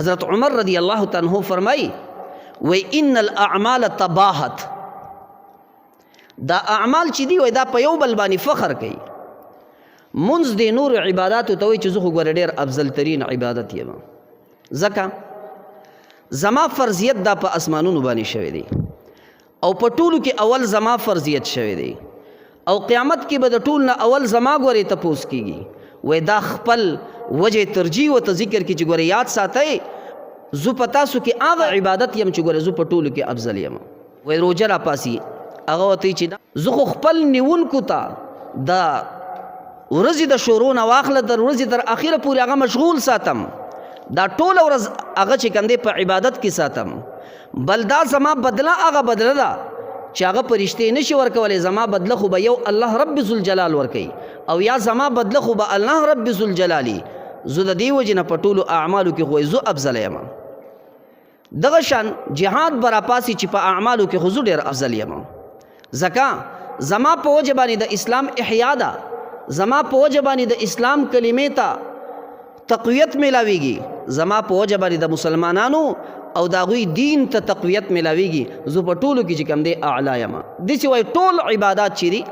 حضرت عمر رضی الله تعالی عنہ فرمای وی ان الاعمال تباهت، دا اعمال چې دی وای دا په یو بل باندې فخر کوي. منځ د نور عبادتو ته وای چې زه خو ګوره ډېر افضل ترین عبادت یم، ځکه زما فرضیت دا په اسمانونو باندې شوی دی او په ټولو کې اول زما فرضیت شوی دی، او قیامت کې به د ټول نه اول زما ګورې تپوس کیږي. وای دا خپل وجه ترجیح ورته ذکر کړي چې ګورې یاد ساتئ زه په تاسو کې هغه عبادت یم چې ګورې زه په ټولو کې افضل یم. وای روژه راپاسي، هغه ورته چې زه خو خپل نیونکو ته د ورځې د شروع نه واخله تر ورځې تر اخره پورې هغه مشغول ساتم، دا ټوله ورځ هغه چې کوم دی په عبادت کې ساتم، بل دا زما بدله هغه بدله ده چې هغه پرشتې نشي ورکولی. زما بدله خو به یو الله رب ذوالجلال ورکوي، او یا زما بدله خو به الله رب ذوالجلالي. زه د دې وجې نه په ټولو اعمالو کې خو زه افضل یم. دغه شان جهاد به راپاسي چې په اعمالو کې خو زه ډېر افضل یم، ځکه زما په وجه باندې د اسلام احیا ده، زما په وجه باندې د اسلام کلمې ته تقویت ملاویږي، زما په وجه باندې د مسلمانانو او د هغوی دین ته تقویت ملاویږي. زه په ټولو کې چې کوم دی اعلی یم. داسې وایي ټول عبادات چې دي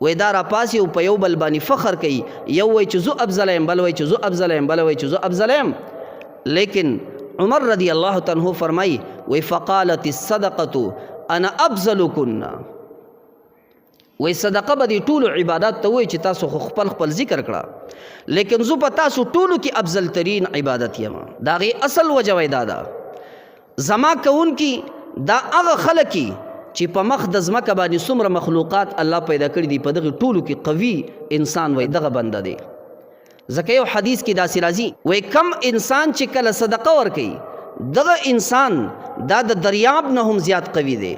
وای دا راپاسي او په یو بل باندې فخر کوي، یو وایي چې زه افضل یم، بل وایي چې زه افضل یم، بل وایي چې زه افضل یم. لیکن عمر رضی الله تعالی عنہ فرمایي وای فقالت الصدقه انا افضلکن، وای صدقه به دې ټولو عبادت ته وایي چې تاسو خو خپل خپل ذکر کړه، لیکن زه په تاسو ټولو کې افضل ترین عبادت یم. د هغې اصل وجه وای دا ده، زما کوونکي دا هغه خلک چې په مخ د ځمکه باندې څومره مخلوقات الله پیدا کړي دي، په دغه ټولو کې قوي انسان وای دغه بنده دی. ځکه یو حدیث کې داسې راځي وای کم انسان چې کله صدقه ورکوي دغه انسان دا د دریاب نه هم زیات قوي دی،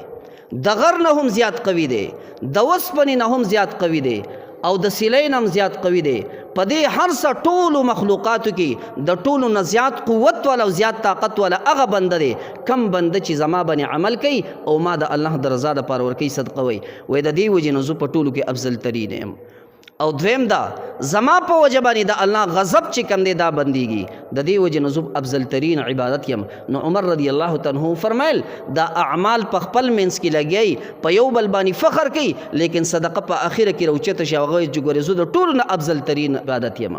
د غر نه هم زیات قوي دی، د وسپنې نه هم زیات قوي دی، او د سیلۍ نه هم زیات قوي دی. په دې هر څه ټولو مخلوقاتو کې د ټولو نه زیات قوت والا او زیات طاقت والا هغه بنده دی کم بنده چې زما باندې عمل کوي او ما د الله د رضا لپاره ورکوي صدقه وایي. وایي د دې وجې نه زه په ټولو کې افضل ترین یم. او دویم دا زما په وجه باندې د الله غضب چې کوم دی دا بندیږي، د دې وجې نه زه افضل ترین عبادت یم. نو عمر رضی الله تعالی عنہ فرمایل دا اعمال په خپل منځ کې لګیای په یو بل باندې فخر کوي، لیکن صدقه په اخره کې راوچته شي، هغه چې ګورې زه د ټولو نه افضل ترین عبادت یم.